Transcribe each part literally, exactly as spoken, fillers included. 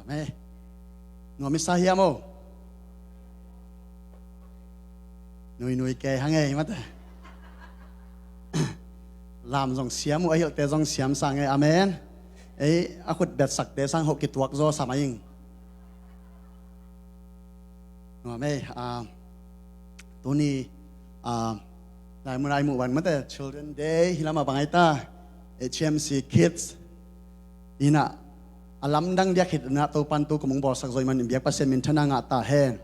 Amen. Nuam i sa hiam o? Nuinui kei hang ei mate. Lam zong siam uh a hilhte zong siam sang ei. Amen. Ei a khut betsakte sang hoh kituak zaw sa mai ing. Nuam ei. Tuni lai mun a i muh van mate Children Day hi lamah bang ai ta, H M C Kids inah a lamdang diak khit inah Topan tu kum hong bawlsak zaw i man in biak Pasian minthanna ngah ta hen.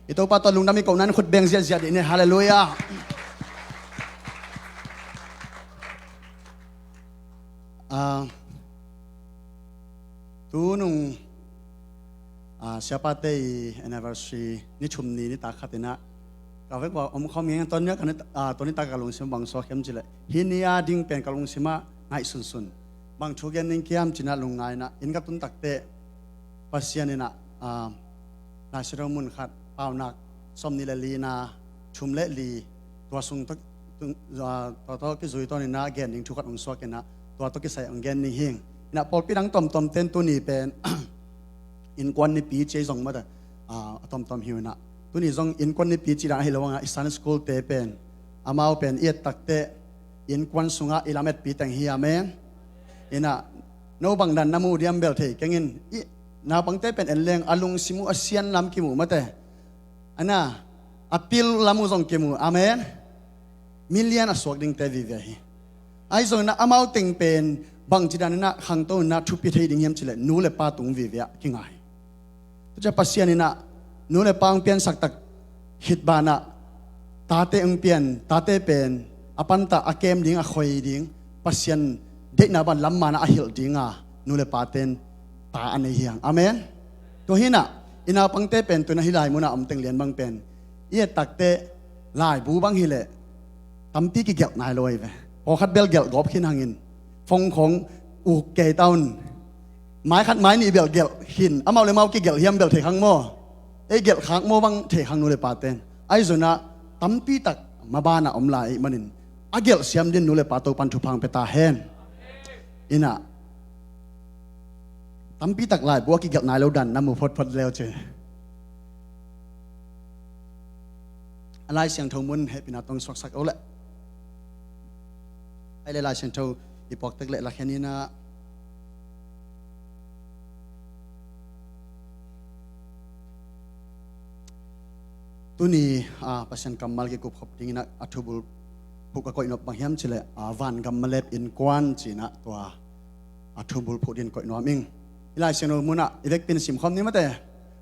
I Topa tawh lungdam i kohna in khut beng ziahziah dih ni. Halleluiah. Tunung siapate i anniversary ni thum ni nitak khat inah ka vek va om khawm ngeng. Tawnia ka ni tawnitak ka lungsim bang suak hiam cileh hih ni a ding pen ka lungsimah ngaihsunsun bang thu gen ning kiam cinah lungngai inah inn ka tun takteh Pasian inah Laisiangtho mun khat Paunak sawmnih le lina thum le li tua sung tua tawh kizui tawn inah gen ding thu khat hong suak inah tua tawh kisai hong gen ning hing. Inah pawlpi dang tomtom ten tuni pen innkuan nipi ci ei zong mate a tomtom hi uh inah tuni zong innkuan nipi ci dan ahi lo hangah i Sunday school te pen amau pen i et takteh innkuan sungah i lametpi teng hi. Amen. Inah no bang dan na mu diam bel thei kengin naupangte pen en leng a lungsim uh a sian lam kimu mate. Ana a pil lam uh zong kimu. Amen. Milian a suak dingte vive hi. Ahi zongin ah amau teng pen bangci dan inah khangto inah thupi thei ding hiam cileh nu le pa tung vive ah kingai. Tucia Pasian inah nu le pa hong piansak tak khit banah tate hong pian, tate pen a pantah a kem ding a khoi ding Pasian deihna ban lam manah a hilh dinga nu le paten ta a nei hiang. Amen. Tua hinah i naupangte pen tuna hih lai munah om teng lian bang pen i et takteh laibu bang hileh tampi kigelh nai lo ahi ve. Pawlkhat bel gelh gawp khin hangin phone khong uk kei taun. Mai khat mai nih bel gelh khin amau le mau kigelh hiam bel thei khang maw? Ei gelh khak maw bang thei khang nu le paten. Ahi zonah tampi tak mabanah om lai ahih manin a gelh siam din nu le pa Topan thupha hong pia ta hen. Inah tampi tak laibu a kigelh nai lo dan na mu photphot leu ci. A Laisiangtho mun hehpihna tawh suaksak o leh. Ai le Laisiangtho i puaktek leh lakhen inah tuni Pasian kammal kikupkhop dingin a thubul phuh ka koih nop bang hiam cileh vangam malep innkuan cinah tua a thubul phuh din koih nuam ing. I Laisiangtho munah i vekpi in simkhawm ni mate.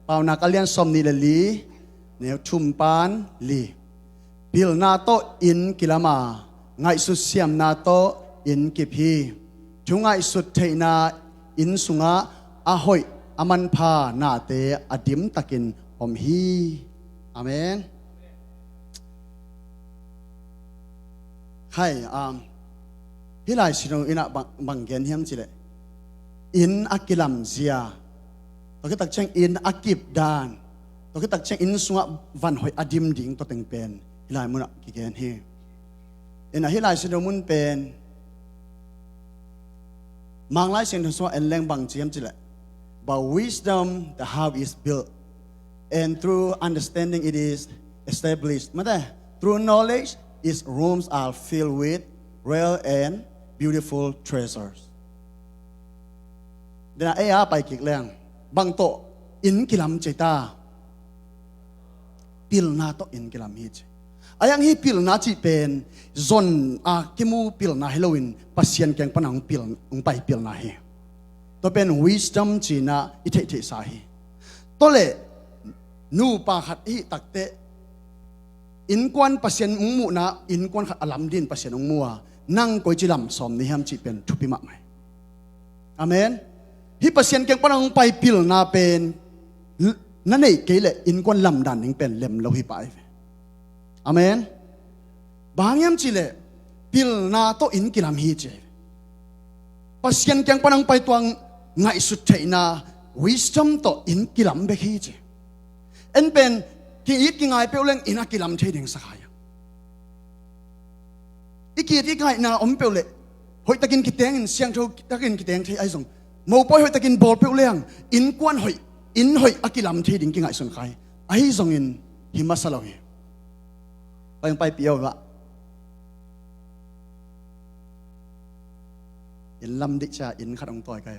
Paunak a lian sawmnih le li neu thum pan li. Pilna tawh inn kilam a ngaihsut siamna tawh inn kip hi. Thu ngaihsut theihna inn sungah a hoih a manpha nate a dimtakin om hi. Amen. Khai hih Laisiangtho inah bang gen hiam cileh inn a kilamzia tua khitak ciang inn a kip dan tua khitak ciang inn sungah van hoih a dim ding tua teng pen hih lai munah kigen hi. Inah hih Laisiangtho mun pen Mang Laisiangtho sungah en leng bang ci hiam cileh by wisdom the house is built and through understanding it is established. Mate through knowledge its rooms are filled with rare and beautiful treasures. Dena ei a pai kik leng bang tawh inn kilam cei ta. Pilna tawh inn kilam hi ci. A yang hi pilna cih pen zon a kimu pilna hi loin Pasian keng pana hong pai pilna hi. Tua pen wisdom cina i theihtheihsa hi. Tua leh nupa khat i hih takteh innkuan Pasian hong muhna innkuan khat a lam din Pasian hong mu a nang koici lam sawm ni hiam cih pen thupi mahmah hi. Amen. Hih Pasian keng pana hong pai pilna pen na neih kei leh innkuan lamdan ning pen lem lo hi pah hi ve. Amen. Bang hiam cileh pilna tawh inn kilam hi ci. Pasian keng pana hong pai tuang ngaihsut theihna wisdom tawh inn kilam bek hi ci. En pen ki-it kingai peuh leng inn a kilam thei ding sa kha hiam? I ki-it i ngaihna om peuh leh hoihtakin kitengin siangtho takin kiteng thei ahi zong mopawi hoihtakin bawl peuh leng innkuan hoih inn hoih a kilam thei ding kingaihsun kha hi. Ahi zongin hi masa lo hi. Pai hong paipih aw lah. Inn lam dih cia inn khat hong tawi kai.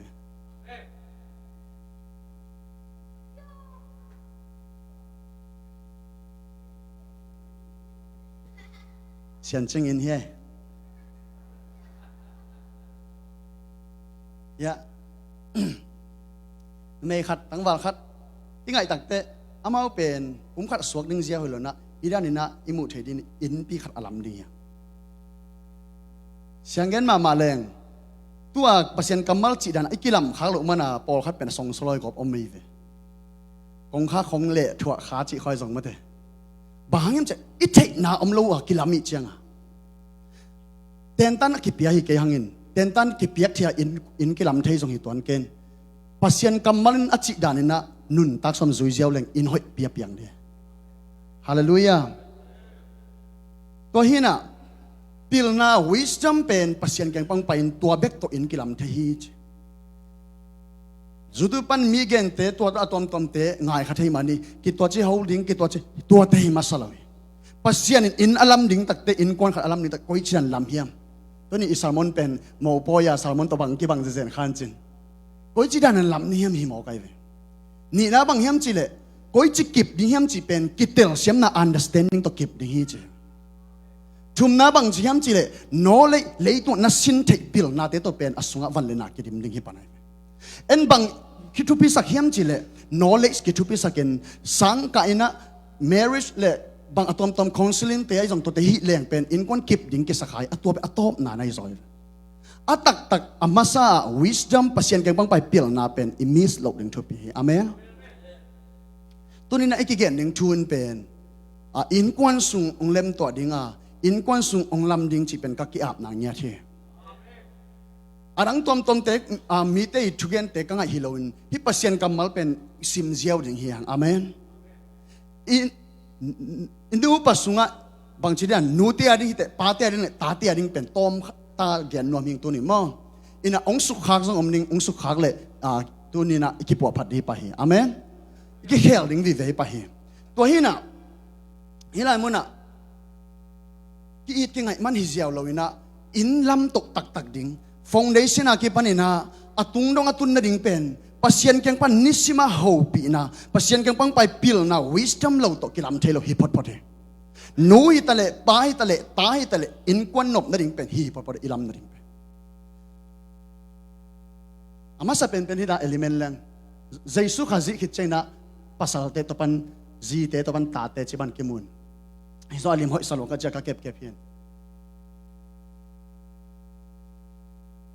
Siancing in hi. Ya. Numei khat, tangval khat i ngaih takteh amau pen kum khat suak ding zia hoih lo-in ah, i dan in ah i muh theih ding innpi khat a lam ding hi. Sianggen mahmah leng, tua Pasian kammal cih dan a i kilam khak loh mana pawlkhat pen a songsoloi gawp om hi ve. Kongkhak khong le thuah kha cih khoi zong mate. Bang hang hiam cih i theihna om lo a kilam ih cianga, tentan a kipia hi kei hangin, tentan kipiak thia in, in kilam thei zong hi tuan ken. Pasian kammal in a cih dan in ah nuntak sawm zui ziau leng inn hoih pi a piang ding. Halleluiah. Tua hi-in ah pilna, wisdom pen Pasian kiang pan pai-in tua bek tawh inn kilam thei hi ci. Zutu pan mi gente, tua a tuamtuamte ngai kha thei mah ni, kituat ci ho ding, kituat ci, tuate hi masa lo hi. Pasian in inn a lam ding takteh, innkuan khat a lam ding takteh, koici dan lam hiam? Tuni i sermon pen mopawi a sermon tawh bang kibang zezen kha in cin. Koici dan in lam ni hiam hi mawk ai ve. Nihna bang hiam cih leh, koici kip ding hiam cih pen kitelsiamna, understanding tawh kip ding hi ci. Thumna bang ci hiam cih leh, knowledge, leitung na sin theih pilnate tawh pen a sungah van le na kidim ding hi pan ai ve. En bang kithupisak hiam cih leh, knowledge kithupisak in, sangkah in ah marriage le bang a tuamtuam counselling te ahi zong, tuate hih leng pen innkuan kip ding kisa kha hi, a tua pen a tawpna na hi zaw hi. A taktak a masa ah wisdom, Pasian kiang pan pai pilna pen i miss loh ding thupi hi. Amen. Tuni-in ah i kigen ding thu in pen, a, innkuan sung hong lemtuah ding a, innkuan sung hong lam ding cih pen ka ki-apna ngiat hi. A dang tuamtuamte, a, mite i thugente ka ngaih hi loin, hih Pasian kammal pen sim ziau ding hi hang. Amen. I, i nupa sungah bangci ding a, nute a ding hi teh, pate a ding le tate a ding pen tawm ta gen nuam hing tuni maw. In ah hong sukkhak zong om ding, hong sukkhak leh, a, tuni-in ah i kipuahphat ding hi pah hi. Amen. I kikhel ding vive hi pah hi. Tua hi-in ah, hih lai munah ki-it kingaih man hi ziau lo-in ah, inn lam tawh taktak ding, foundation a kipan in ah, a tung dong a tun nading pen Pasian kiang pan nisim a hopihna, Pasian kiang pan pai pilna, wisdom lo tawh kilam thei lo hi photphot hi. Nu hi ta leh, pa hi ta leh, ta hi ta leh, innkuan nop nading pen hi photphot hi, i lam nading pen. A masa penpen hih dan element leng, Jesu Khazih khit ciangin ah pasalte tawh pan, zite tawh pan tate ci bang kimun. Hih zong a lim hoihsa lo ka ci a ka kepkep hi.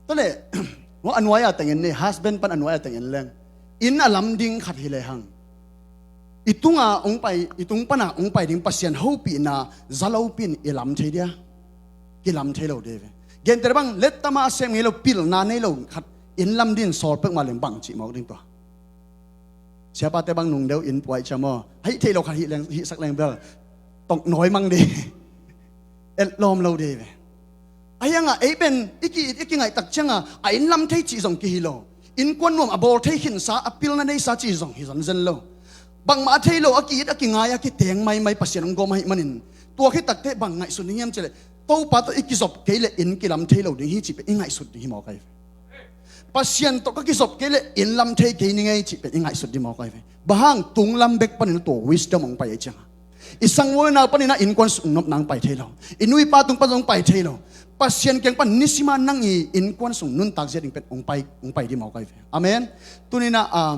Tua leh, a nuai a teng en ni, husband pan a nuai a teng en leng, inn a lam ding khat hi lehang, i tunga hong pai, i tung pana hong pai ding Pasian hopihna za lopi-in i lam thei dia? Kilam thei lo ding hi ve. Gente bang, lettama a sem ngei lo, pilna nei lo khat inn lam ding sawl pek mah leng bang cih mawk ding tua? Siapate bang nung deuh inn puai cia maw, hih theih lo khat hih leng, hihsak leng bel tawng nawi mang ding. Etlawm lo ding hi ve. Ahi hangah ei pen i ki-it i kingaih tak ciangah a inn lam thei cih zong kihi lo. Innkuan nuam a bawl thei khinsa, a pilna neisa cih zong hi zonzen lo. Bangmah a thei lo, a ki-it a kingai a kiteng maimai Pasian hong gawm ahih manin, tua khit takteh bang ngaihsun ding hiam cih leh, Topa tawh i kizop kei leh inn kilam thei lo ding hi cih pen i ngaihsut ding hi mawk ai ve. Pasian tawh ka kizop kei leh inn lam thei kei ning ei cih pen i ngaihsut ding mawk ai ve. Bang hang, tung lam bek panin tua wisdom hong pai ahih ciangin, i sanggam le nau panin ah innkuan sung nopna hong pai thei lo. I nu i pa tung pan zong hong pai thei lo. Pasian kiang pan nisim a nang i innkuan sung nuntak zia ding pen hong pai, hong pai ding mawk ai ve. Amen. Tuni-in ah, um,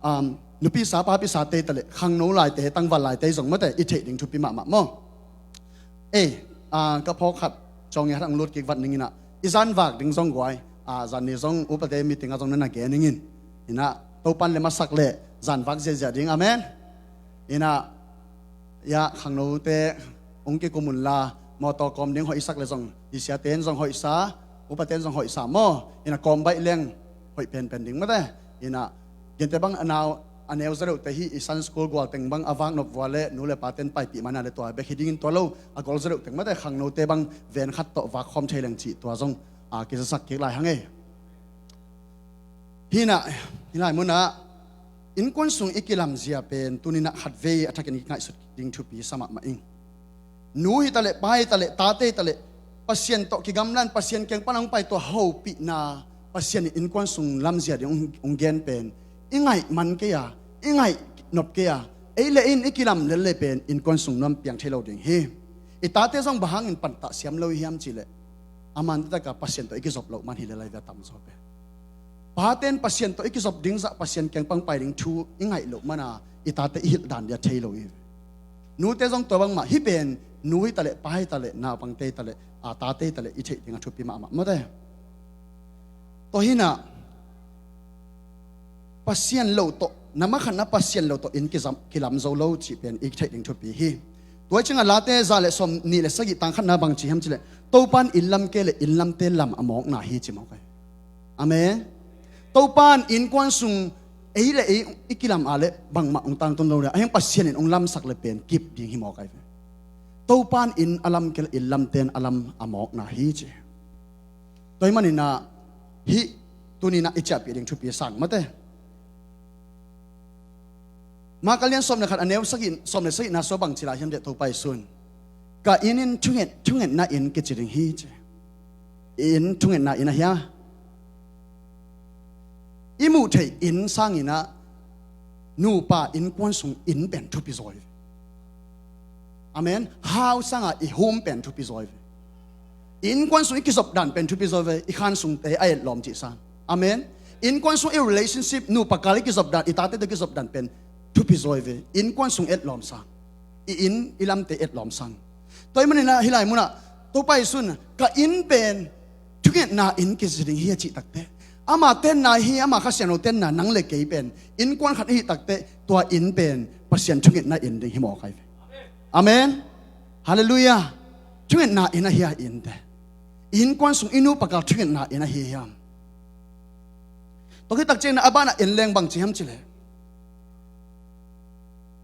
um, nupisa papisate hi ta leh, khangno laite, tangval laite zong mate, i theih ding thupi mahmah maw. Ei, ah, ka phawk khat, cawng i hat ang lut kik vat ning in ah, i zanvak ding zong guai, ah, zan ni zong upate meeting ah zong na na gen ning in. In ah, Topan lem a sak leh zanvak ziazia ding. Amen. In ah, ya, khangnote hong kikum un la, mawtaw kawm ding hoihsak leh zong, i siate in zong hoihsa, upate in zong hoihsa maw. In ah, kawm baih leng hoih penpen ding mate. In ah, gente bang a nau, a neu za deuhte hi, i Sunday school gual teng bang a vak nop vua leh nu le pate in paipih mana leh tua bek hi dingin tua lo, a gol za deuh teng mate khangnote bang ven khat tawh vak khawm thei leng cih tua zong, a, kizasak kik lai hang ei. Hi-in ah, hih lai munah Innkuan sung i kilamzia pen tuninah khatvei a thakin i ngaihsut ding thupi sa mahmah ing. Nu hitaleh, pa hitaleh, tate hitaleh, Pasian tawh kigamlan, Pasian kiang pan hong pai tua hopihna, Pasian in innkuan sung lamzia ding hong, hong gen pen i ngaih man kei a, i ngaih nop kei a, ei le in i kilam lel le pen innkuan sung nuam piang thei lo ding hi. I tate zong bang hangin pantah siam lo i hiam cihleh, a man takah Pasian tawh i kizop loh man hi lel a i ve a tamzaw pen. Paten Pasian tawh i kizop ding zah, Pasian kiang pan pai ding thu i ngaih loh mana i tate i hilh dan dia thei lo i ve. Nute zong tua bangmah hi pen, nu hitaleh, pa hitaleh, naupangte hitaleh, a tate hitaleh i theih ding a thupi mahmah mawte. Tua hinah Pasian lo tawh, na makhatna Pasian lo tawh inn kizam, kilam zo lo cih pen i theih ding thupi hi. Tua i cingah Late za le sawm nih le sagih tang khatna bang ci hiam cihleh, Topan inn lam kei le inn lamte lam a mawkna hi ci mawk ai. Amen. Topan innkuan sung ei le ei i kilam a le bangmah hong tangtun lo le, a hiang Pasian in hong lamsak le pen kip ding hi mawk ai ve. Topan inn a lam kei le inn lamte in a lam a mawkna hi ci. Tua hi maninah hih tuninah i ciahpih ding thupi sang mawte. Marka lian sawm le khat a neu sagih, sawm le sagihna sua bang ci lai hiam deh Topa i sun. Ka inn in thunget, thungetna inn kici ding hi ci. Inn thungetna inn a hia? I muh theih inn sanginah nupa innkuan sung inn pen thupi zaw hi ve. Amen. Hau sanga i hum pen thupi zaw hi ve. I innkuan sung i kizop dan pen thupi zaw hi ve. I khan sungte a etlawm cih sang. Amen. Innkuan sung i relationship, nupa kal i kizop dan, i tate tawh kizop dan pen thupi zaw hi ve. Innkuan sung etlawm sang. I inn i lamte etlawm sang. Tua hi maninah hih lai munah Topa i sun, ka inn pen thungetna inn kici ding hi a cih takteh, ama tenna hi, ama Kha Siangtho tenna nang le kei pen innkuan khat i hih takteh tua inn pen Pasian thungetna inn ding hi mawk ai ve. Amen. Halleluiah. Thungetna inn a hia innte? Innkuan sung i nupa kal thungetna inn a hi hiam? Tua khit takciangin a banah en leng bang ci hiam cihleh,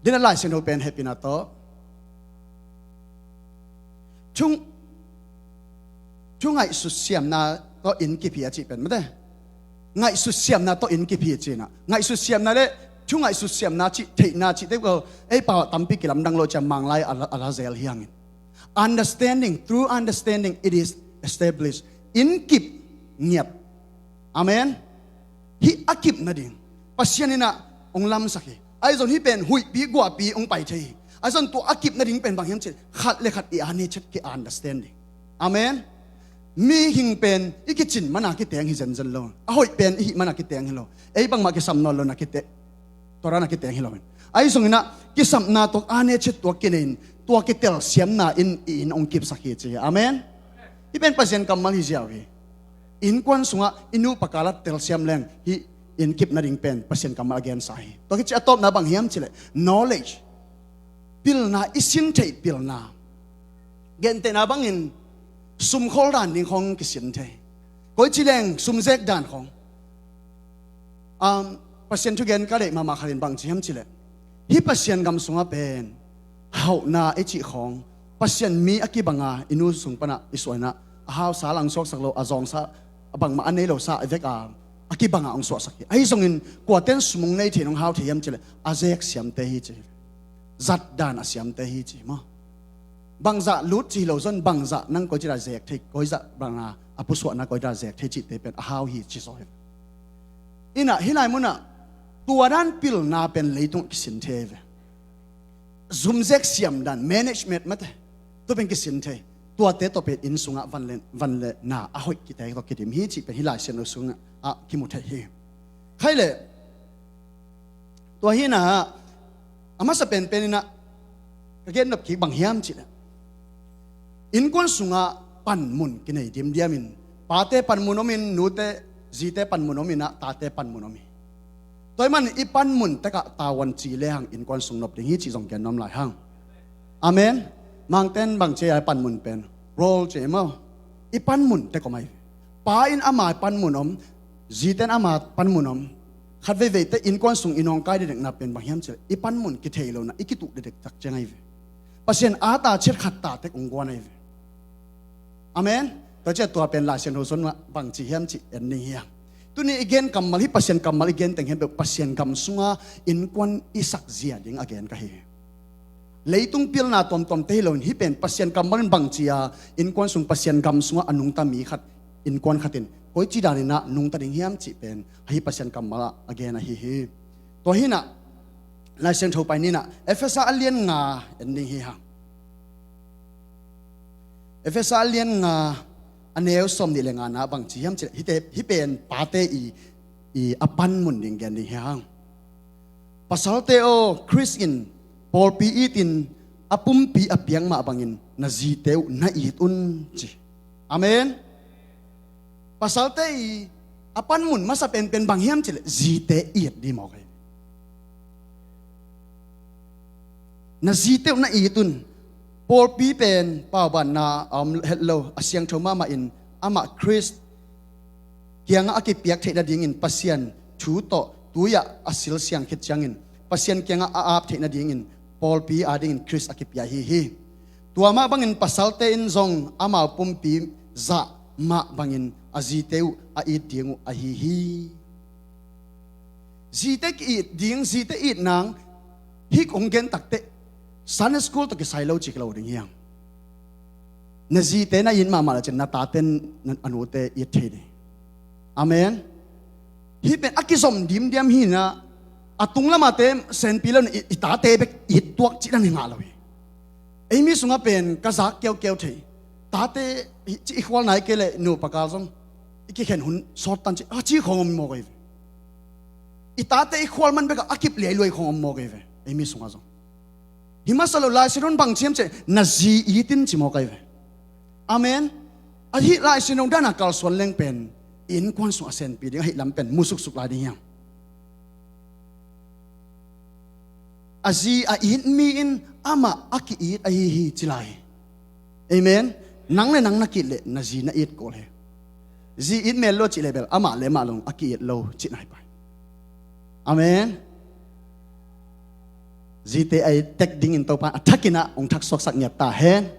dinah Lai Siangtho pen hehpihna tawh thu, thu ngaihsut siamna tawh inn kip hi a cih pen mate. Ngaihsut siamna tawh inn kip hi cinah, ngaihsut siamna le thu ngaihsut siamna cih theihna cihte ko ei pau ah tampi kilamdang lo cia Manglai a la, a la zel hi hangin. Understanding, through understanding it is established. Inn kip ngiat. Amen. Hih a kip nading Pasian innah hong lamsak hi. Ahi zong hih pen huihpi guahpi hong pai thei hi. Ahi zong tua a kip nading pen bang hiam cih, khat le khat i a ne chet ki understanding. Amen. Mihing pen i kicin mana kiteng hi zenzen lo. A hoih pen i hih mana kiteng hi lo. Ei bangmah kisam nawn lo na kite, tua rana kiteng hi lo in. Ahi zonginah kisapna tuak a ne chet tuak kinei in tua kitelsiamna in i inn hong kipsak hi ci hi. Amen. Hih pen Pasian kammal hi ziau hi. Innkuan sungah i nupa kal a telsiam leng hih inn kip nading pen Pasian kammal a gensa hi. Tua kici a tawpna bang hiam cihleh knowledge. Pilna, i sin theih pilna. Gentehna bangin sumkhawl dan ding khong kisin thei. Koici leng sumzek dan khong. Um, Pasian thugen ka deih mahmah khatin bang ci hiam cihleh, hih Pasian gam sungah pen hauhna i cih khawng, Pasian mi a kibanga i nu sung panah i suainah a hausa lang suaksak lo, a zawngsa a bangmah a nei losa a veka a kibanga hong suahsak hi. Ahi zongin kuaten sum hong nei thei, hong hau thei hiam cihleh a zek siamte hi ci hi. Zat dan a siamte hi ci hi maw? Bangzah lut ci hi lo zon, bangzah nang koici dan zek thei, koizah banga a pusuahna koici dan zek thei cihte pen a hau hi ci zaw hi. Innah hih lai munah tua dan pilna pen leitungah kisin thei ve. Zumzek siam dan, management mate, tua pen kisin thei. Tuate tawh pen inn sungah van le, van le na a hoih kiteng tawh kidim hi cih pen hih Lai Siangtho sungah kimu thei hi. Khaileh tua hinah a masa penpen innah ka gennop kik bang hiam cihleh, innkuan sungah panmun kinei dimdiamin, pate panmun omin, nute, zite panmun ominah tate panmun om hi. Tua hi manin i panmun tekah tavuan ci lehang innkuan sung nop ding hi cih zong gen nuam lai hang. Amen. Mangten bang ci a i panmun pen role ci maw? I panmun tek om ahi. Pa in ama panmun om, zite in ama panmun om. Khat veiveite innkuan sung i nawngkai dekdekna pen bang hiam cihleh, i panmun kithei lohna, i kituh dekdek tak ciang ahi ve. Pasian a ta chet khat ta tek hong guan ahi ve. Amen. Tua ciah tua pen Lai Siangtho sungah bang ci hiam cih en ning hiam. Tuni i gen kammal, hih Pasian kammal i gen teng hi peuh Pasian gam sunga innkuan i sakzia ding a gen ka hi. Leitung pilna tuamtuamte hi loin hih pen Pasian kammal in bangci a innkuan sung Pasian gam sungah a nungta mi khat, innkuan khat in koici danin ah nungta ding hiam cih pen hih Pasian kammal ah a gen ahi hi. Tua hi-in ah Lai Siangtho pai ni-in ah Efesa a lian nga en ding hi hang. Efesa a lian nga a neu sawm nih le nga na bangci hiam cih leh hihte, hih pen pate i, i a panmun ding gen ding hi hang. Pasalte aw, Khrist in pawlpi itin a pumpi a piak mah bangin na zite uh na it un ci. Amen. Pasalte i a panmun masa penpen bang hiam cih leh zite it ding mawk hi. Na zite uh na it un. Pawlpi pen paubanna a om het lo, a siangtho mahmah in amah Khrist kiangah a kipiak theih nadingin Pasian thu tawh tui-ah a silsiang khit ciangin Pasian kiangah a ap theih nadingin pawlpi adingin Khrist a kipia hi hi. Tua mah bangin pasalte in zong amau pumpi zah mah bangin a zite uh a it ding uh ahi hi. Zite ki-it ding, zite it nang, hih kong gen takteh Sunday school tawh kisai lo cik lo ding hiang. Na zite na it mahmah le cin na tate, na, a nute it thei ding. Amen. Hih pen a kizom dimdiam hi-in ah a tung lamate senpi lo-in i, i tate bek it tuak cih dan hi ngah lo hi. Ei mi sungah pen ka zak keukeu thei. Tate i, i khual nai kei leh nupa kal zong i kikhen hun sawt tan ci, a ci khong om mawk ei ve. I tate i khual man bekah a kip liailuai khong om mawk ei ve. Ei mi sungah zong. Hi masa lo Lai Siangtho in bang ci hiam cih leh na zi it in ci mawk ei ve. Amen. Ahi Lai Siangtho dan a kalsuan leng pen innkuan sung a senpi ding ahi lam pen mu suksuk lai ding hiang. A zi a it mi in amah a ki-it ahi hi ci lai. Amen. Nang le nang na ki-it leh na zi na it kul hi. Zi it mel lo cih leh bel amah le amah zong a ki-it lo cih nai pai. Amen. Zite a it tek dingin Topa in a thakin ah hong thaksuaksak ngiat ta hen.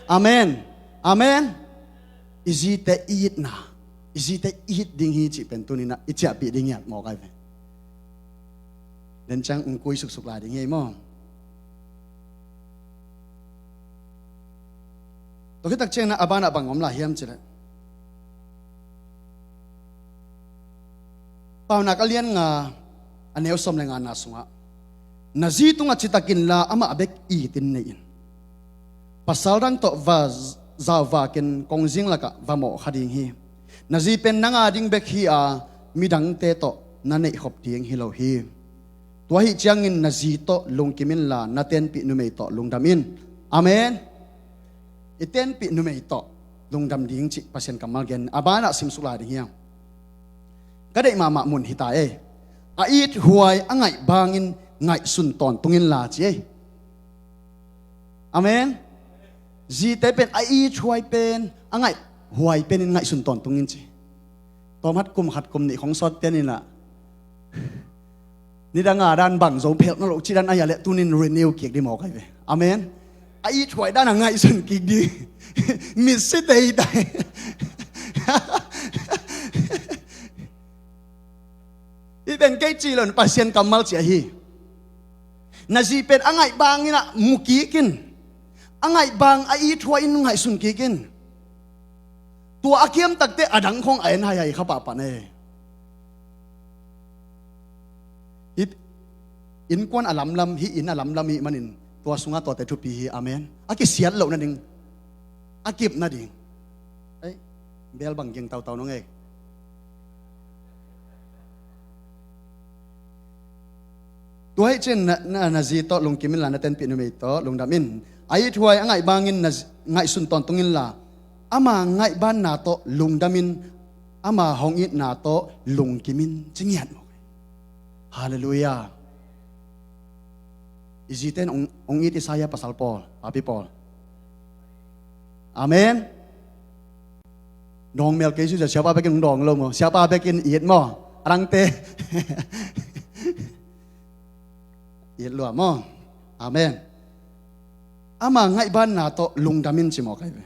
Amen. Amen. I zite i itna, i zite i it ding hi cih pen tuni-in ah i ciahpih ding ngiat mawk ai ve. Den ciang hong kui suksuk lai ding hi ei maw. Tua khit tak ciangin ah a banah bang om lai hiam cih leh Paunak a lian nga a neu sawm le nga na sungah na zi tungah citak inla amah bek itin nei in. Pasal dang tawh va zauvakin kongzing lakah va mawh kha ding hi. Na zi pen nang a ding bek hi a midangte tawh na neihkhop ding hi lo hi. Tua ahih ciangin na zi tawh lungkim inla na tenpih numei tawh lungdam in. Amen. I tenpih numei tawh lungdam ding cih Pasian kammal gen a banah simsuk lai ding hiang. Ka deih mahmah mun hi ta ei. A ithuai a ngaih bangin ngaihsun tawntung inla ci ei. Amen. Zite pen a ithuai pen a ngaihhuai penin ngaihsun tawntung in ci. Tawmhat kum khat kum nih khong sawt pian inla nidang a dan bang zo phelh na lo ci dan a hia leh tunin renew kik ding mawk ai ve. Amen. A ithuai dan a ngaihsun kik ding. Mit si tei tai. I pen kei ci lo in Pasian kammal ci ahi. Na zi pen a ngaih bangin ah mu kik in. A ngaih bang a ithuai in ngaihsun kik in. Tua a kiam takte a dang khong a en haihai kha pahpah ne. Hih innkuan a lamlam, hih inn a lamlam hih manin tua sungah tuate thupi hi. Amen. A kisiat loh nading a kip nading. Ei, bel bang ging tautau nong ei. Tua ahih ciangin na, na, na zi tawh lungkim inla na tenpih numei tawh lungdam in. A ithuai a ngaih bangin na zi, ngaihsun tawntung inla ama ngaihbanna tawh lungdam in. Ama hong itna tawh lungkim in ci ngiat mawk. Halleluiah. I zite in hong, hong it i sa hia pasal pawl, papi pawl? Amen. Dawng mel kei susia siapa bekin hong dawng lo maw? Siapa bekin it maw? A dangte it lua maw? Amen. Ama ngaihbanna tawh lungdam in ci mawk ai ve.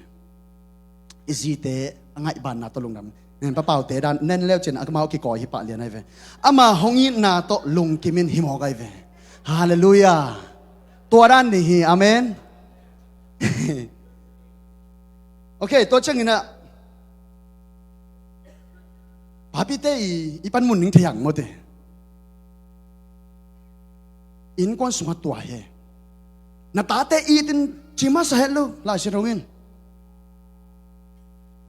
I zite a ngaihbanna tawh lungdam. Nen, Pa Paute dan nen leu cin amau kikawi hi pah lian ai ve. Ama hong itna tawh lungkimin hi mawk ai ve. Halleluiah. Tua dan nih hi. Amen. Ok, tua cianginah papite i, i panmun ning thei hang mawte. Innkuan sungah tua hi. Na tate itin ci masa het lo, Lai Siangtho in.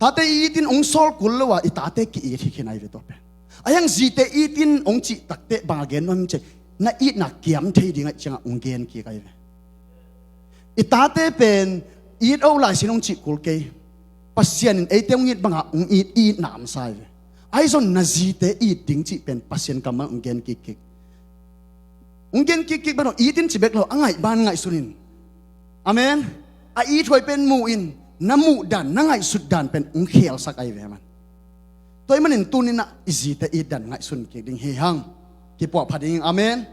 Tate itin ong sawl kul lo a, i tate ki-it hi khin ai ve tua pen. Ahiang zite itin ong cih takteh bang a gen nuam cih, na itna kiam thei ding aih ciangah ong gen kik ai ve. I tate pen it o, Lai Siangtho ong cih kul kei. Pasian in eite ong it bangah ong it, itna om sa ai ve. Ahi zong na zite it ding cih pen Pasian kammal ong gen kik kik. Ong gen kik kik bang lo, itin ci bek lo, a ngaih ban ngaihsun in. Amen. A it huai pen mu in, na muh dan, na ngaihsut dan pen ong khelsak ai ve man. Tua ahih manin tuninah i zite it dan ngaihsun kik ding hi hang. Kipuah pha ding. Amen.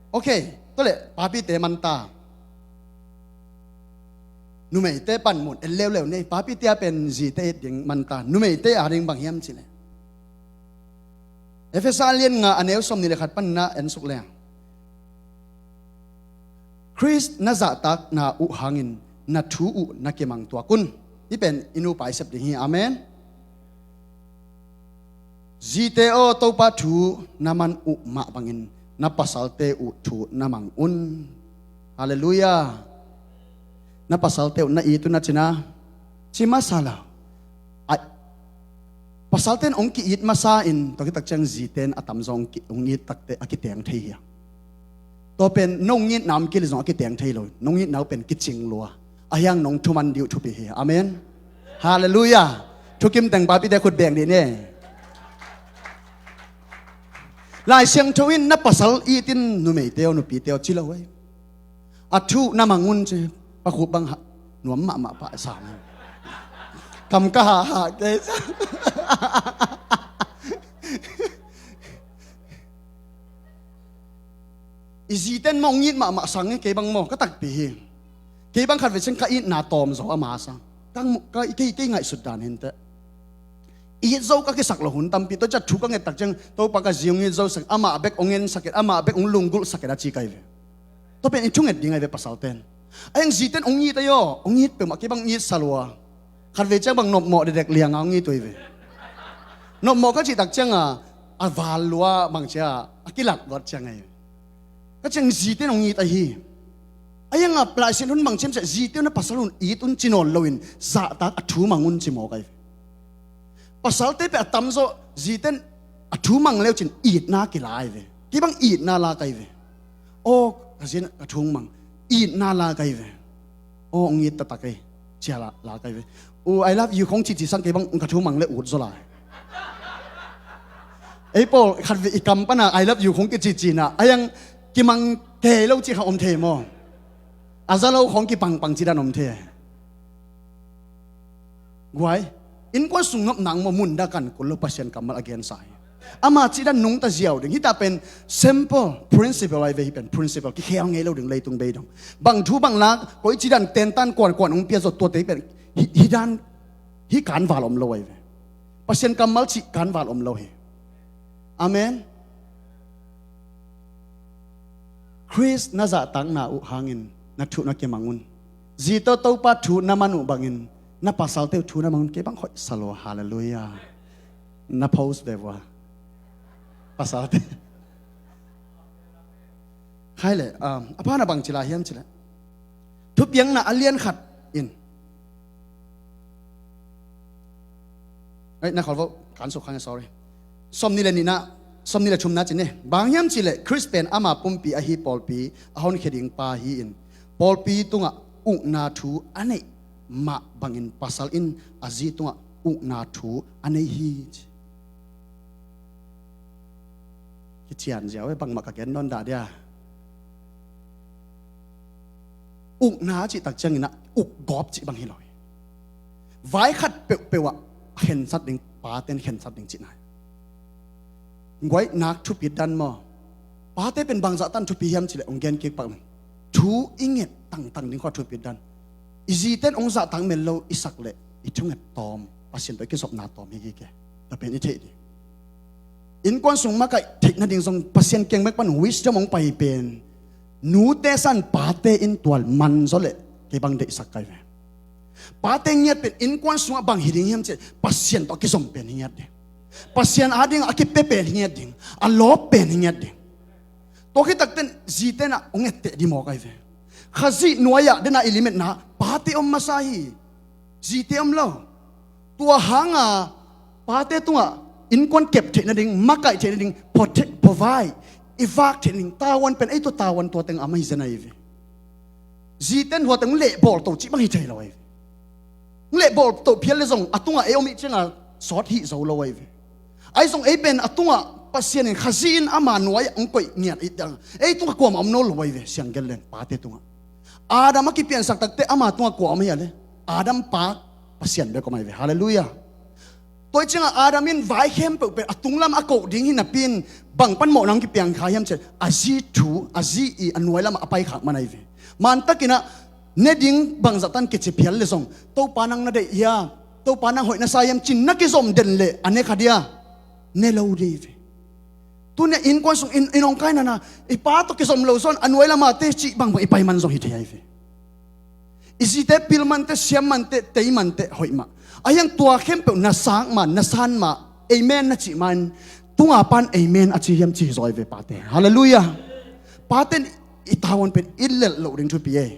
Ok. Tua leh papite manta. Numeite panmun en leuleu nei, papite a pen zite it ding manta. Numeite a ding bang hiam cih leh, Efesa lian nga a neu sawmnih le khat panna en suk leng, Khrist na zahtakna uh hangin na thu uh na kimang tuak un. Hih pen i nupa i sep ding hi. Amen. Zite aw, Topa thu na man uh mah bangin na pasalte uh thu na mang un. Halleluiah. Na pasalte uh na it un a cina, ci masa lo. Ai, pasalte in ong ki-it masa in, tua khit tak ciang zite in a tamzaw ong ki-, ong it takteh a kiteng thei hi a. Tua pen nong itna om kei leh zong a kiteng thei lo. Nong itna uh pen kicing lua. Ahiang nong thuman ding uh thupi hi. Amen. Halleluiah. Thukim teng papite khut beng dih ni. Lai Siangtho in na pasal itin numeite aw, nupite aw ci lo ai. A thu na mang un ci. Pakhup bang ha, nuam mahmah pah sam. Kam ka ha ha kei. I zite in maw ong it mahmah sang hi, kei bang maw ka takpi hi. Kei bang khatvei ciang ka itna tawm zaw a masa. Kang mu-, ka, kei, kei ngaihsut dan hinteh. It zo ka kisak lo hun tampi, tua ciang thu ka nget tak ciang, Topa ka zi ong it zo sak, amah bek ong en sak et, amah bek ong lunggulh sak et a ci ka hi ve. Tua pen i thunget ding ahi ve pasalte in. Ahiang zite in ong it ahi aw, ong it peuhmah, kei bang ong it sa lua. Khatvei ciang bang nopmawh dekdek lianga ong it uh hi ve. Nopmawh ka cih tak cianga a val lua bang cia a kilak luat ciang ahi ve. Ka ciang zite in ong it ahi. Ahianga Lai Siangtho in bang ci hiam cih leh zite un a pasal un it un ci nawn loin zahtak a thu mang un ci mawk ahi ve. Pasalte pen a tamzaw zite in a thu mang leu cin itna kila ahi ve. Kei bang itna la ka hi ve. Aw, ka zi in a thu mang, itna la ka hi ve. Aw, ong it taktak ei, cia la, la ka hi ve. Uh, I love you khong cici sang kei bang ka thu mang le ut zaw lai. Ei pawl khatvei i kam pana I love you khong kicici na, ahiang kimang kei lo ci kha om thei maw? A za lo khong kipangpang ci dan om thei. Guai, innkuan sung nopna ong maw mun dah kan kul lo, Pasian kammal a gensa hi. Ama cih dan nungta ziau ding. Hita pen simple principle ahi ve, hih pen principle. Kikhel ngei lo ding leitung bei dong. Bang thu bang la, koi cih dan tentan kuan kuan ong pia zaw tuate hih pen. Hih, hih dan, hih kanval om lo ahi ve. Pasian kammal cih kanval om lo hi. Amen. Khrist na zahtakna uh hangin na thu na kimang un. Zite aw, Topa thu na man uh bangin na pasalte uh thu na mang un. Kei bang hoih sa lua, halleluiah. Na post ve vua. Pasalte. Khai le, um, a pana bang ci lai hiam cih leh, Thupiakna a lian khat in. Ei, na kholvo, kan suk khan, sorry. Sawmnih le nihna, sawmnih le thumna ci ni. Bang hiam cih leh Khrist pen ama pumpi ahi pawlpi a honkhia ding pa hi-in, pawlpi tungah ukna thu a neih mah bangin pasal in a zi tungah ukna thu a nei hi, ci. Kician ziau e, bangmah ka gen nawn dah dia. Ukna cih tak ciangin ah uk gawp cih bang hi lo hi. Vai khat peuhpeuh ah khensat ding, pate'n khensat ding cihna hi. Guai, nak thupit dan maw? Pate pen bangzah tan thupi hiam cih leh ong gen kik pak ning. Thu i nget tangtang ding khua thupit dan. I zite'n ong zahtak mel lo i sak leh i thunget tawm, Pasian tawh i kizopna tawm hi kei. Tua pen i theih ding. Innkuan sung makaih theih nading zong Pasian kiang bek pan wisdom hong pai pen nute san pate in tua man zaw leh kei bang deihsak kai ve. Pate ngiat pen innkuan sungah bang hi ding hiam cih leh Pasian tawh a kizom pen hi ngiat ding. Pasian adingah a kipia pen hi ngiat ding. A lawp pen hi ngiat ding. Tua khit takten zite in ah hong etteh ding maw kai ve. Khazih nuai-ah dena i limetna pate om masa hi. Zite om lo. Tua hanga pate tungah innkuan kep theih nading, makaih theih nading, protect, provide, i vak theih nading tavuan pen ei tua tavuan tua teng a mai zen ahi ve. Zite in hua teng hong lehbawl to cih bang hi thei lo ahi ve. Hong lehbawl to phial le zong a tungah ei om ih cianga sawt hih zo lo ahi ve. Ahi zong ei pen a tungah Pasian in Khazih in ama nuai-ah hong koih ngiat ih ciang ei tungah kuamah om nawn lo ahi ve. Siang gen leng pate tungah Adam a kipiansak takte ama tungah kua om ahi a le? Adam pa Pasian bek om ahi ve. Halleluiah. Tua ih ciangah Adam in vai khempeuh pen a tunglam a koh ding hi napi in bang pan mawhna hong kipiang kha hiam cih leh a zi thu, a zi ii, a nuai lamah a paikhak man ahi ve. Mantakin ah ne ding bangzah tan kici phial le zong Topa nang na deih hia, Topa nang hoih na sa hiam ci-in na kizom den leh a ne kha dia? Ne lo ding hi ve. Tuni-ah innkuan sung in, in hong kaina na i pa tawh kizom lo zaw in a nuai lamah te cih bangbang i pai man zong hi thei ahi ve. I zite pil mante, siam mante, tei mante hoih mah. Ahi hang tua khempeuh na sak mah, na san mah, amen na cih mah in tunga pan amen a ci hiam ci hi zaw ahi ve pate. Halleluiah. Pate in i tavuan pen i lelh loh ding thupi ei.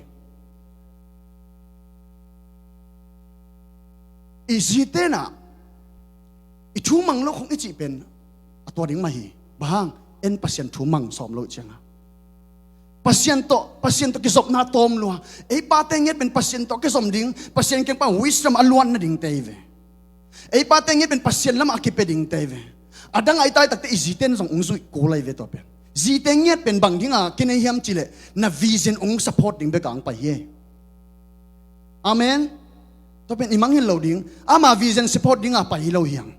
I zite in ah i thu mang lo khong i cih pen a tua ding mah hi. Bang hang? En Pasian thu mang sawm lo cianga Pasian tawh, Pasian tawh kizopna tawm lua. Ei pate ngiat pen Pasian tawh kizom ding, Pasian kiang pan wisdom a luan nading te hi ve. Ei pate ngiat pen Pasian lamah a kipia ding te hi ve. A dang a i tai takte i zite in zong hong zuih kul ahi ve tua pen. Zite ngiat pen bang dinga kinei hiam cih leh na vision hong support ding bek a hong pai hi. Amen. Tua pen i mangngilh lo ding. Ama vision support dinga pai hi lo hi hang.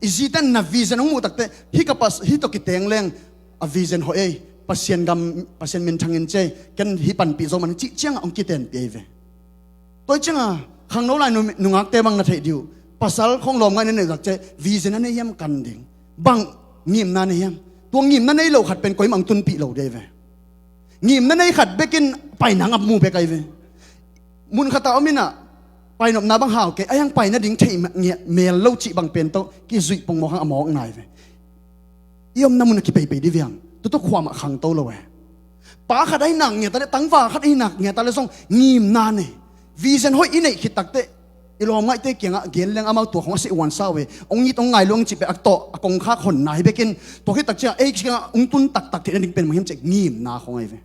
I zite in na vision hong muh takte hih ka pas, hih tawh kiteng leng a vision hoih ei. Pasian gam, Pasian minthang in ci ei. Ken hih panpih zo man cih ciangah hong kitenpih ahi ve. Tua ih ciangah khangno lai nu, nungakte bang na theih dih uh. Pasal khong lawmngaih na neih uh takte vision a nei hiam kan ding. Bang ngimna nei hiam? Tua ngimna nei lo khat pen koimah hong tunpih lo ding ahi ve. Ngimna nei khat bekin paina ngap mu bek ahi ve. Mun khatah om in ah painopna bang hau kei, ahi hang pai nading theih mel lo cih bang pen tawh kizuih pongmawk hang a mawkna ahi ve. I omna mun a kipeipei dih viang tutu khuamah khangto lo e. Pa khat ahi nak ngiat a le, tangva khat ahi nak ngiat a le zong ngimna nei. Vision hoih i neih khit takte i lawmngaihte kiangah gen leng amau tua khong a seh uansa uh e. Hong it hong ngai luang cih peh a tawh a kongkhak honna hi bekin tua khit tak ciah ei kiangah hong tun taktak theih nading pen manghiam cih ngimna khong ahi ve.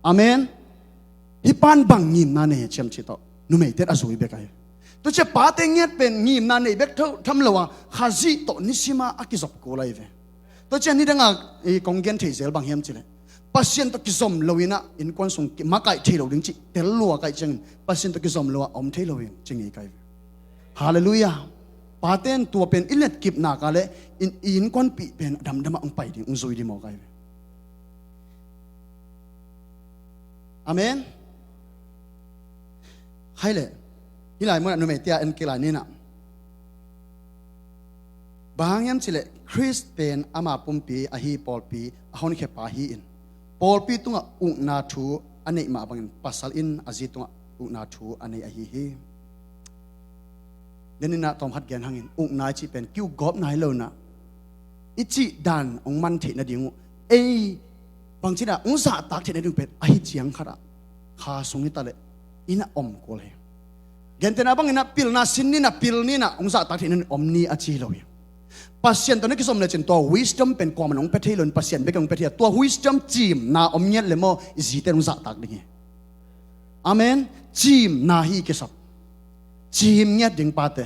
Amen. Hih pan bang ngimna nei a ciam cih tawh numeite a zui bek ahi. Tua ciah pate ngiat pen ngimna nei bek tho tham lo a Khazih tawh nisima a kizop kul ahi ve. Tua ciah nidanga i kong gen thei zel bang hiam cih leh Pasian tawh kizom lo inah innkuan sung makaih thei lo ding cih tel lua kaih ciangin Pasian tawh kizom lo a om thei lo in ci ngei kai ve. Halleluiah. Pate in tua pen i letkipna ka le i innkuanpih pen a damdamah hong pai ding hong zui ding maw kai ve. Amen. Hai leh hih lai munah numeite a en kik lai ninah bang hang hiam cih leh Khrist pen ama pumpi ahi pawlpi a honkhiapa hi-in pawlpi tungah ukna thu a neih mah bangin pasal in a zi tungah ukna thu a nei ahi hi. Deninah tawmkhat gen hangin ukna i cih pen kiukgawpna hi lonah i cih dan hong man theih nading uh ei bangcinah hong zahtak theih nading uh pen ahi ciang khatah kha sung hi taleh innah om kul hi. Gentehna banginah pilna sin ninah pil ninah hong zahtak theih nading om ni a ci hi lo hi. Pasian tawh na kizom lecin tua wisdom pen kuaman hong pia thei loin Pasian bek hong pia thei a tua wisdom cimna om ngiat le maw i zite hong zahtak ding hi. Amen. Cimna hi i kisap. Cim ngiat ding pate.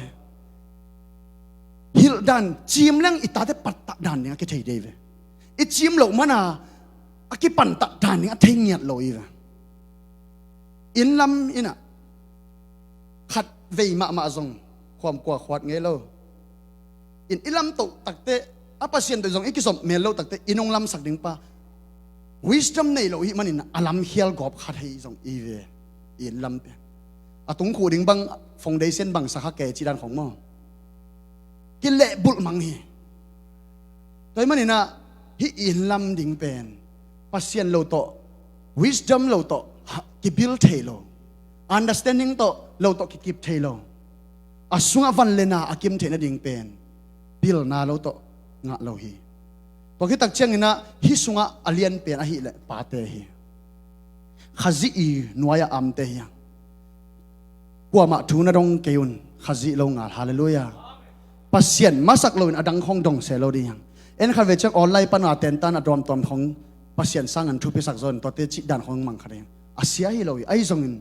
Hilh dan cim leng i tate pattah dan ding a kithei dei ve. I cim loh mana a kipantak dan ding a thei ngiat lo i ve. Inn lam innah khat vei mahmah zong khuam kua khuat ngei lo. In i lamtoh takte a Pasian tawh zong i kizom mel lo takte in hong lamsak ding pa wisdom nei lo hih manin a lamkhial gawp khat hei zong i ve. In lam pen a tung khuh ding bang foundation bang sakha ke ci dan khong maw? kilehbulh mang hi. Tua ahih manin ah hih i inn lam ding pen Pasian lo tawh, wisdom lo tawh kibil thei lo, understanding tawh lo tawh kikip thei lo, a sungah van le na a kim theih nading pen pilna lo tawh ngah lo hi. Tua khit tak ciangin ah hih sungah a lianpen ahih leh pate hi. Khazih i nuai-ah amte hi hang. Kuamah thu na dong kei un, Khazih lo ngal. Halleluiah. Pasian masak loin a dang khong dong se lo ding hi hang. En khat vei ciang online pan a tentan a tuamtuam khong Pasian sangin thupisak zo in tuate cih dan khong mang kha ding hi hang. A sia hi lo hi, ahi zongin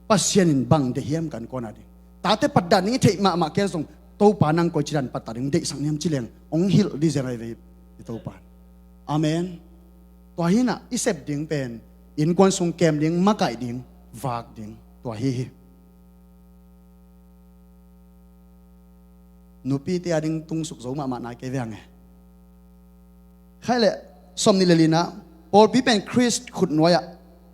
Pasian in bang deih hiam kan kuan a ding. Tate patdan ding i theih mahmah kei zong Topa nang koi ci dan patdan ding deihsak niam ci leng hong hilh ding zen ahi ve i Topa. Amen. Tua hi-in ah i sep ding pen innkuan sung kem ding, makaih ding, vak ding, tua hi hi. Nupite a ding tungsuk zo mahmah nai kei ve hang e. Khaih leh sawmnih le lina, pawlpi pen Khrist khutnuai-ah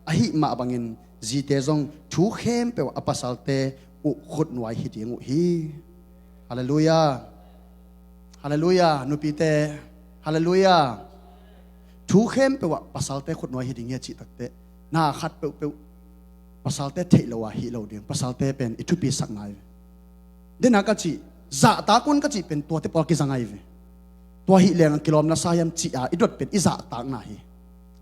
ahih mah bangin zite zong thu khempeuh ah a pasalte uh khutnuai hi ding uh hi. Halleluiah. Halleluiah. Nupite, halleluiah. Thu khempeuh ah pasalte khutnuai hi ding hi a cih takteh na khat peuhpeuh pasalte theih lo a hih lo ding, pasalte pen i thupisak ngai ve. Dena ka cih, zahtak un ka cih pen tuate pawl kiza ngai ve. Tua hih leng a kilawm na sa hiam cih a i dot pen i zahtakna hi.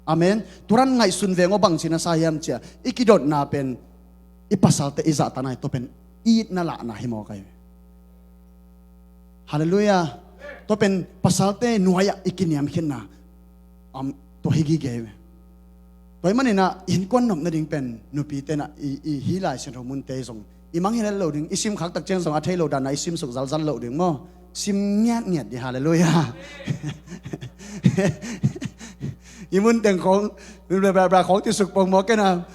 Amen. Turan ngaihsun veng aw, bangci na sa hiam cih a i kidotna pen i pasalte i zahtakna hi. Tua pen itna lahna hi mawk ahi ve. Halleluiah. Tua pen pasalte nuai-ah i kiniamkhiatna, um, tua hi gige hi ve. Tua ahih manin ah innkuan nop nading pen nupite in ah i, i hih Lai Siangtho munte zong i mangngilh lo ding, i sim khak tak ciang zong a thei lo dan a i simsuk zalzal lo ding maw? Sim ngiatngiat ding. Halleluiah. I mun teng khong, bla bla bla khong ci suk pong maw, ken a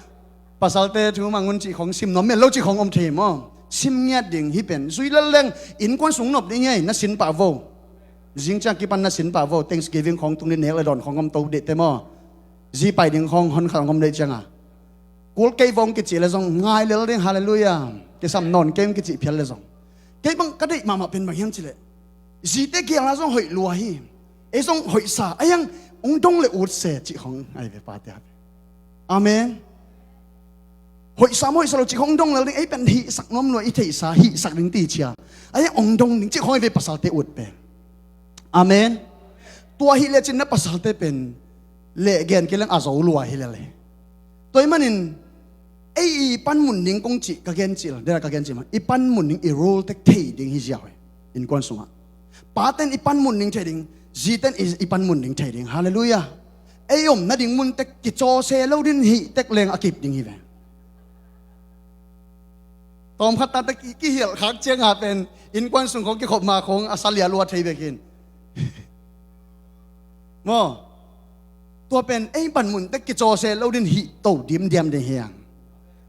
pasalte thu mang un cih khong, sim nuam mel lo cih khong om thei maw? Sim ngiat ding hi pen. Zui lel leng innkuan sung nop ding hi, na sin pah vo. Zing ciang kipan na sin pah vo. Thanksgiving khong tung ding, nek le dawn khong om to deh te maw? Zi pai ding khong hon khat om deh ciang a, kul kei vong kicih le zong ngai lel ding. Halleluiah. Kisam nawn kei ung kicih phial le zong. Kei bang ka deih mahmah pen bang hiam cih leh, zite gel a zong hoih lua hi. Ei zong hoihsa a hiang, hong dong le ut se cih khong ahi ve, pate a ve. Amen. Hoihsa maw, hoihsa lo cih khong dong lel ding, ei pen hihsak nuam lua, i theihsa hihsak ding ti cia. A hiang hong dong ding cih khong ahi ve, pasalte ut pen. Amen. Tua hi lecin na pasalte pen lehgen kei leng a zo lua hi lel hi. Tua ahih manin ei i panmun ding kong cih, ka gen cih lo, dena ka gen cih mah, i panmun ding, i role tek thei ding hi zia hi. Innkuan sungah pate'n i panmun ding thei ding, zite'n i, i panmun ding thei ding. Halleluiah. Ei om nading mun tek kicaw se lo ding, hih tek leng a kip ding hi ve. Tawmkhat tate ki, kihialh khak ciang a pen innkuan sung khong kikhop ma khong a sa lia lua thei bek hi. Maw? Tua pen ei panmun tek kicaw se lo ding, hih to diamdiam ding hi hang.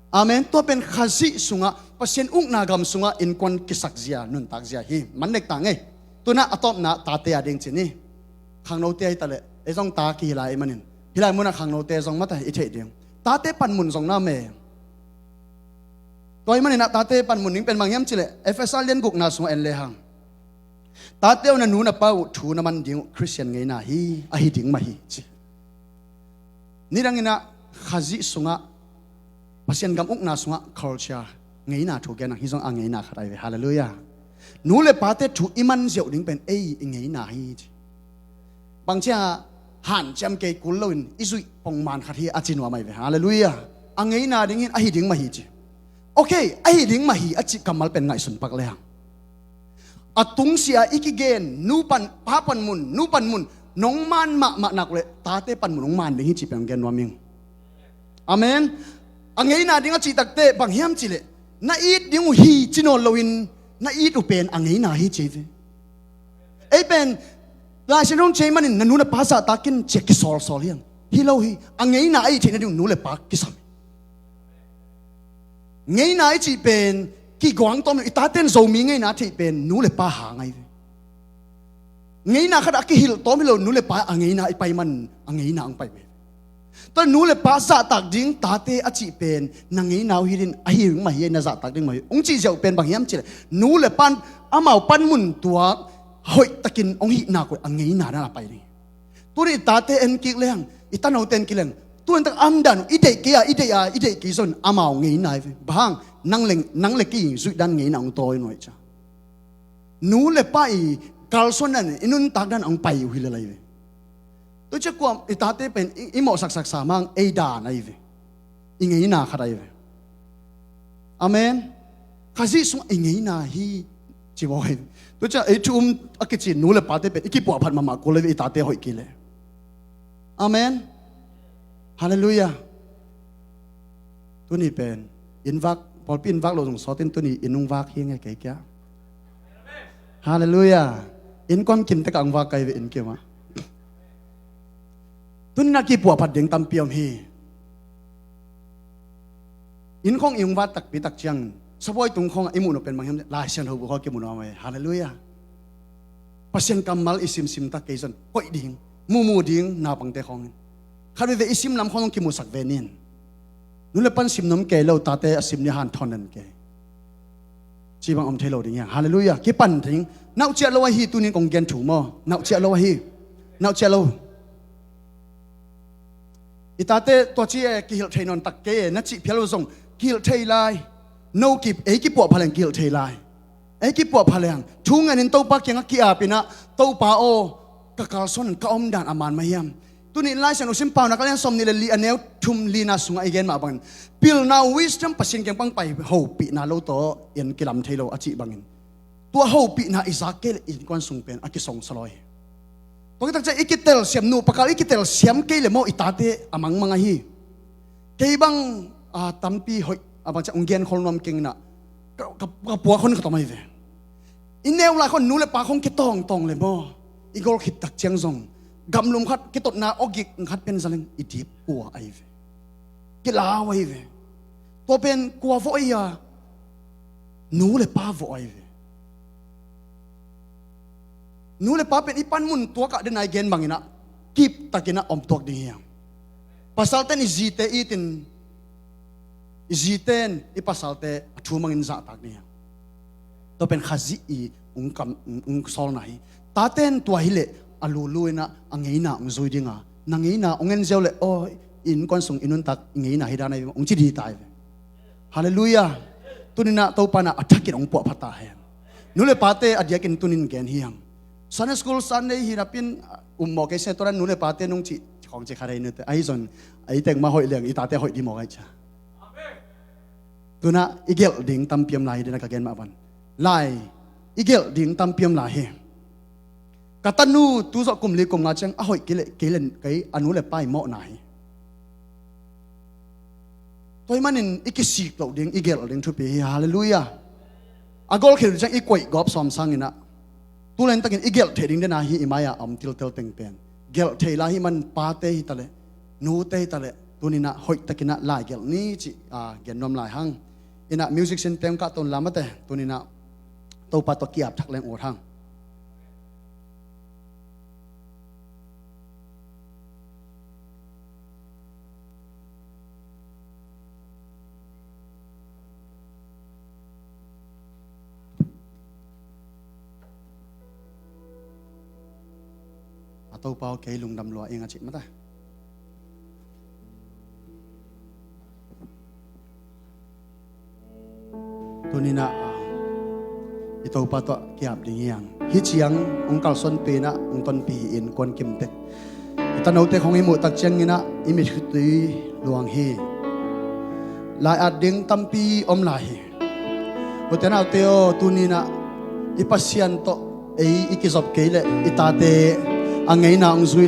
Amen. Tua pen Khazih sungah, Pasian ukna gam sungah innkuan kisak zia, nuntak zia hi. Man nek ta ngei. Tu-in ah a tawpna tate a ding ci ni. Khangnote ahi ta leh, ei zong ta kihi lai ahih manin, hih lai munah khangnote zong mata i theih ding. Tate panmun zong na om e. Tua ahih manin ah tate panmun ding pen bang hiam cih leh, Efesa lian gukna sungah en le hang, tate aw, na nu na pa uh thu na man ding uh Khristian ngeina hi, ahi ding mah hi, ci. Nidangin ah Khazih sungah, Pasian gam ukna sungah culture, ngeina thu gen hang, hih zong a ngeina khat ahi ve. Halleluiah. Nu le pate thu i man ziau ding pen ei i ngeina hi, ci. Bangci a, hanciam kei kul loin i zuih pongman khat hi a ci nuam ahi ve. Halleluiah. A ngeina ding hi-in ahi ding mah hi, ci. Okay, ahi ding mah hi a cih kammal pen ngaihsun pak le hang. A tungsiah i kigen, nu pan, pa panmun, nu panmun nong man mahmah nak leh tate panmun hong man ding hi cih pen hong gen nuam ing. Amen. A ngeina ding a cih takteh bang hiam cih leh, na it ding uh hi ci nawn loin, na it uh pen a ngeina hi ci hi ve. Ei pen Lai Siangtho hong ci ahih manin na nu na pa zahtak in ci-a kisawlsawl hi hang. Hi lo hi. A ngeina a it theih nading uh nu le pa kisam hi. Ngeina i cih pen kiguang tawm hi lo, i tate'n Zomi ngeina a theih pen nu le pa hang ahi ve. Ngeina khat a kihilh tawm hi lo, nu le pa a ngeina i pai man a ngeina hong pai ve. Tua nu le pa zahtak ding tate a cih pen na ngeina uh hi ding, ahi ding mah hi, na zahtak ding mah hi. Hong cih ziau pen bang hiam cih leh, nu le pa'n amau panmun tuak, hoihtakin hong hih nak uh a ngeina dan a pai ding. Tuni i tate en kik leng, i tanote en kik leng, tu en tak a om dan uh i deih kei a, i deih a, i deih kei zong amau ngeina hi ve. Bang hang, nang leng, nang le kei zuih dan ngeina hong tawi nuai cia. Nu le pa i kalsuan dan, i nuntak dan hong pai uh hi lel ahi ve. Tua ciang kua i tate pen i, i mawhsaksak sa mang ei dan ahi ve. I ngeina khat ahi ve. Amen. Khazih sung i ngeina hi ci baw ahi ve. Tua ciang ei thu um a kici nu le pate pen i kipuahphat mahmah kul ahi ve, i tate hoih kei leh. Amen. Halleluiah. Tuni pen inn vak, pawlpi inn vak lo zong sawtin tuni inn hong vak hi nge kei kia. Halleluiah. Innkuan kim tek a hong vak kai ve, inn kim ah. Tuni na kipuahphat ding tampi om hi. Inn khawng i hong vak takpi tak ciang sabuai tung khawng ah i muh nop pen bang hiam, Lai Siangtho bu khawng kimuh nop hi. Halleluiah. Pasian kammal i simsim tak kei zong koih ding, mumu ding naupangte khawngin khat veve i sim lam khawng kimusak ve nin. Nu le pan sim nuam kei lo, tate a sim ni hanthawn nan kei. Ci bang om thei lo ding hiang. Halleluiah. Kipan ding. Nauh ciah lo ahi, tunin kong gen thu maw. Nauh ciah lo ahi. Nauh ciah lo. I tate tua ci e kihilh thei nawn tak kei e, na cih phial uh zong kihilh thei lai. No ki, ei kipuahpha leng kihilh thei lai. Ei kipuahpha leng thu ngenin Topa kiangah ki-apin ah, Topa aw, ka kalsuan ka om dan a man mah hiam? Tuni Lai Siangtho sim Paunak a lian sawm nih le li a neu thum lina sungah i gen mah bangin, pilna wisdom Pasian kiang pang pai hopihna lo tawh en kilam thei lo a cih bangin, tua hopihna i zak kei le innkuan sung pen a kisongsa lawi. Tua khit tak ciang i kitelsiam, nu pakal i kitelsiam kei le maw i tate a mangmang ahi. Kei bang a tampi hoih a bang ciang hong genkhol nuam keng inah ka, ka, ka puak hon ka tom ahi ve. I neu lai khon nu le pa khong kitawngtawng le maw, i gol khit tak ciang zong gamlum khat kitotna awgik khat pen zaleng i dip kua ahi ve. Kilau ahi ve. Tua pen kua vawh ahi a, nu le pa vawh ahi ve. Nu le pa pen i panmun tuakah den a i gen bangin ah kiptakin ah om tuak ding hiam? Pasalten i zite itin, i ziten i pasalte a thu mangin zahtak ding hiam? Tua pen Khazih i ung kam, ung sawlna hi. Taten tua hileh a lulu inah a ngeina ung zui dinga, na ngeina ung en ziau leh, aw, innkuan sung i nuntak i ngeina hi dan ahi ve, ung ci dita ahi ve. Halleluiah. Tuninah Topa inah a thakin ung puahpha ta hen. Nu le pate a diakin tunin gen hiam? Sunday school Sunday hi napin, um mawh kei se tua dan nu le pate nung cih khawng cih khat hei nute ahi zon. Ahi teng mah hoih leng i tate hoih di mawh ahi cia. Tunah i gelh ding tampi om lai hi dena ka gen mah van. Lai i gelh ding tampi om lai hi. Ka tanu tu zawh kum li kum nga ciang a hoih kei le, kei le, kei a nu le pa i mawhna hi. Tua hi manin i kisik loh ding, i gelh ding thupi hi. Halleluiah. A gol khel ciang i koih gawp sawm sanginah tulen takin i gelh thei ding dena hi i mai-ah a om tiltel teng pen. Gelh thei lai hi man pate hi taleh, nute hi taleh, tuninah hoih takinah lai gelh ni cih, a, gen nuam lai hang. Inah music sin teng kah ton lamate, tuninah Topa tawh ki-ap thak leng ut hang. A Topa aw, kei lungdam lua ing a cih mata. Tuninah i Topa tawh ki-ap ding hiang. Hih ciang hong kalsuanpi inah hong tonpi hi in kuan kimtek. I tanote khong i muh tak cianginah i mitkhitui luang hi. Lai-at ding tampi om lai hi. Ute naute aw, tuninah i Pasian tawh ei i kizop kei leh i tate a ngeina hong zui leh